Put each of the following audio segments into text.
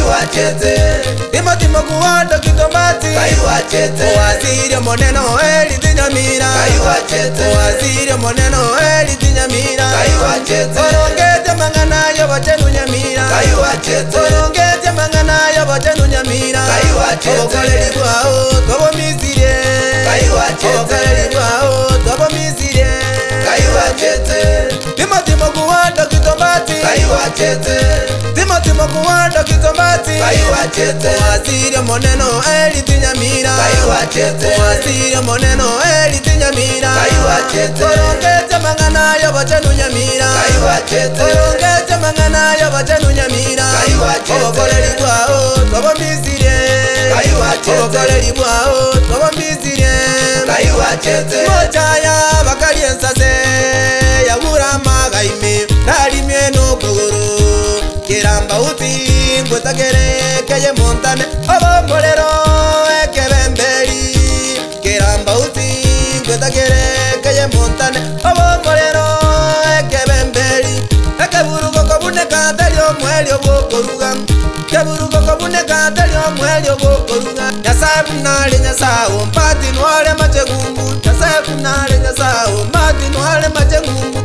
Kaiwachete. Timothy Mokuwa Dr. Mbati Kaiwachete. Owaziri omonene oeriti Nyamira Kaiwachete. Owaziri omonene oeriti Nyamira Kaiwachete. Orongete amang'ana y'obochenu Nyamira Kaiwachete. Orongete amang'ana y'obochenu Nyamira Kaiwachete. Obokoreri bwao twabomisirie Kaiwachete. Obokoreri bwao twabomisirie Kaiwachete. Timothy Mokuwa Dr. Mbati Kaiwachete. Timothy Mokuwa Dr. Mbati Kaiwachete. Owaziri omonene oeriti Nyamira Kaiwachete. Owaziri omonene oeriti Nyamira Kaiwachete. Orongete amang'ana y'obochenu Nyamira Kaiwachete. Orongete amang'ana y'obochenu Nyamira Kaiwachete. Obokoreri bwao twabomisirie Kaiwachete. Obokoreri bwao twabomisirie Kaiwachete. Mochaya bakari ensase yagura amagaime narimie nokogoro kiramba uti ngwetakere keye montane obomborero ekebemberi kiramba uti ngwetakere keye montane obomborero ekebemberi ekeburugo kobuneka tari omweri obokoruga keburugo kobuneka tari omweri obokoruga Nyasaye bunare Nyasaye ompati nware machegumbu Nyasaye bunare Nyasaye ompati nware machegumbu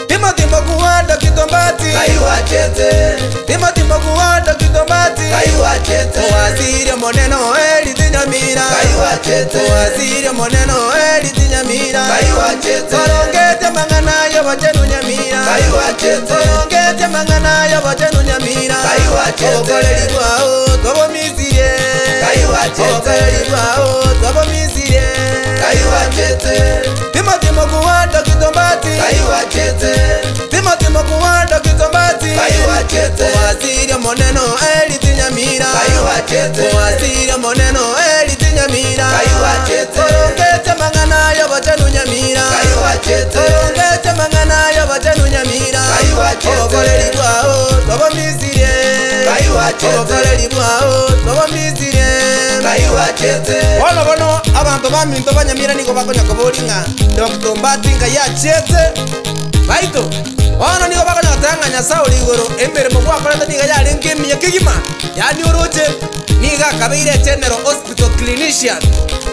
Timothy Mokuwa Dr. Mbati Kaiwachete. Timothy Mokuwa Dr. Mbati Kaiwachete. Owaziri omonene oeriti Nyamira Kaiwachete. Owaziri omonene oeriti Nyamira Kaiwachete. Orongete amang'ana y'obochenu Nyamira Kaiwachete. Orongete amang'ana y'obochenu Nyamira Kaiwachete. Obokoreri bwao twabomisirie Kaiwachete. Obokoreri bwao twabomisirie Kaiwachete. Timothy Mokuwa Dr. Mbati Kaiwachete. Timothy Mokuwa Dr. Mbati Kaiwachete. Owaziri omonene oeriti Nyamira Kaiwachete. Owaziri omonene oeriti Nyamira Kaiwachete. Orongete amang'ana y'obochenu Nyamira Kaiwachete. Orongete amang'ana y'obochenu Nyamira Kaiwachete. Obokoreri bwao twabomisirie Kaiwachete. Obokoreri bwao twabomisirie Kaiwachete. Bono bono abanto baminto ba Nyamira nigo bakonya kobori ng'a Dr. Mbati nga yachiete baito bono nigo bakonya goteba ng'a Nyasaye ore igoro emeremo gwakorete niga yarenge emiya kegima yaani oroche niga akabeire general hospital clinician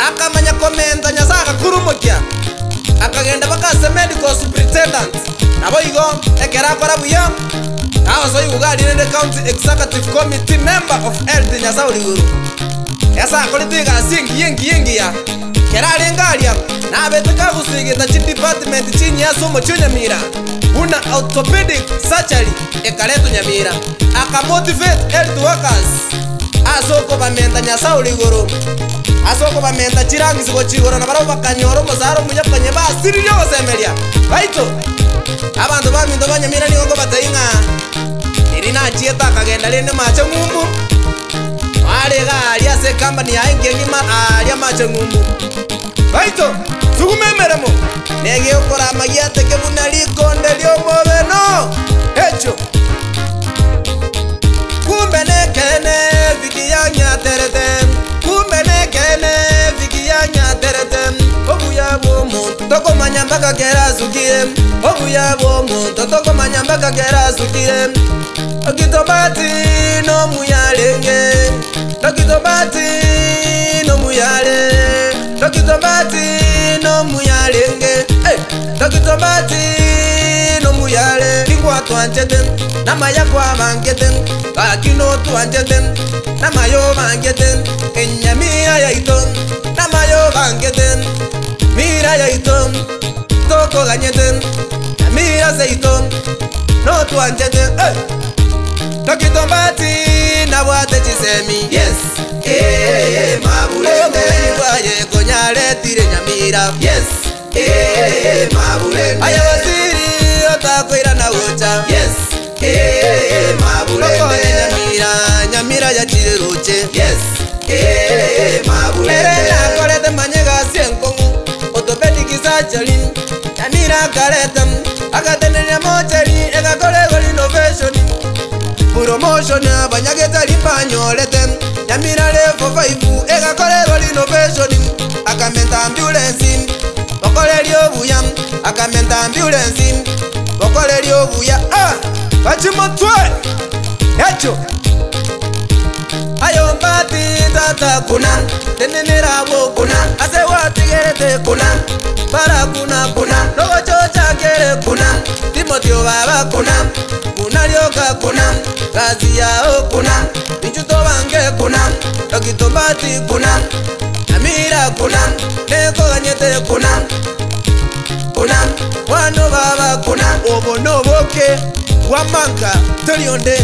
akamanya komenta Nyasaye agakurumokia akagenda mpaka ase medical superintendent nabo igo ekero akora buya agosoa iga arinde county executive committee member of health Nyasaye ore igoro ase akorete egasi engiya engiya engiya kera arenge aria nabete kagosegeta chidepartment chinyia ase omochie o Nyamira buna orthopedic surgery ekaretwa Nyamira akamotivate health workers ase okobamenta Nyasaye ore igoro ase okobamenta chiranks gochia igoro nabarabwo bakanyora omosara omuya bakanye basiririe ogosemeria baito abanto baminto ba Nyamira nigo nkobatebia ng'a riria nachiete akagenda rende mache ng'umbu are iga aria ase ecompany yaye enkengima aria mache ng'umbu baito suguma emeremo negeokorama giateke buna rikonde ri'omobeno echo kumbe nekeene viki yanyaterete kumbe nekeene viki yanyaterete obuya bwa omonto tokomanya mpaka kera asukire obuya bwa omonto tokomanya mpaka kera asukire Dr. Mbati nomuyarenge Dr. Mbati nomuyare Dr. Mbati nomuyarenge hey! Dr. Mbati nomuyare Ningwatwanchete namaya kwabangete gaki notwanchete namayo obangete enyamira yaito namayo obangete mira yaito tokoganyete nyamira seito notwanchete hey! Dr. Mbati nabwate chisemi Yes. Eh, mabulende. Omoeni bwaye konyaretire Nyamira Yes. Eh, mabulende. Aya waziri otakoirana gocha Yes. Eh, mabulende. Okonye Nyamira Nyamira yachire roche Yes. Eh, mabulende. Ere nakorete manye gasi enkong'u orthopedic surgery Nyamira akareta agateneria mochari egakorerwa renovation promotion abanyagetari mbanyorete Nyamira level 5 egakorerwa renovation akamenta ambulance bokoreria obuya akamenta ambulance bokoreria obuya ah! Bachimotwe. Checho. Aye Ombati tata kuna, tenenera abwo kuna, ase gwatigerete kuna, bara kuna kuna, nogochocha kere kuna, Timothy obaba kuna, kuna rioka kuna, gasi yao kuna, inchu tobange kuna, Dokita Ombati kuna, Amira kuna, nekoganyete kuna, kuna, mwana obaba kuna, obo noboke bwamanka tori onde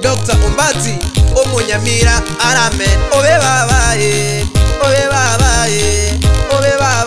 Doctor Ombati omonyamira arame obe baba eh, obe baba eh, obe baba.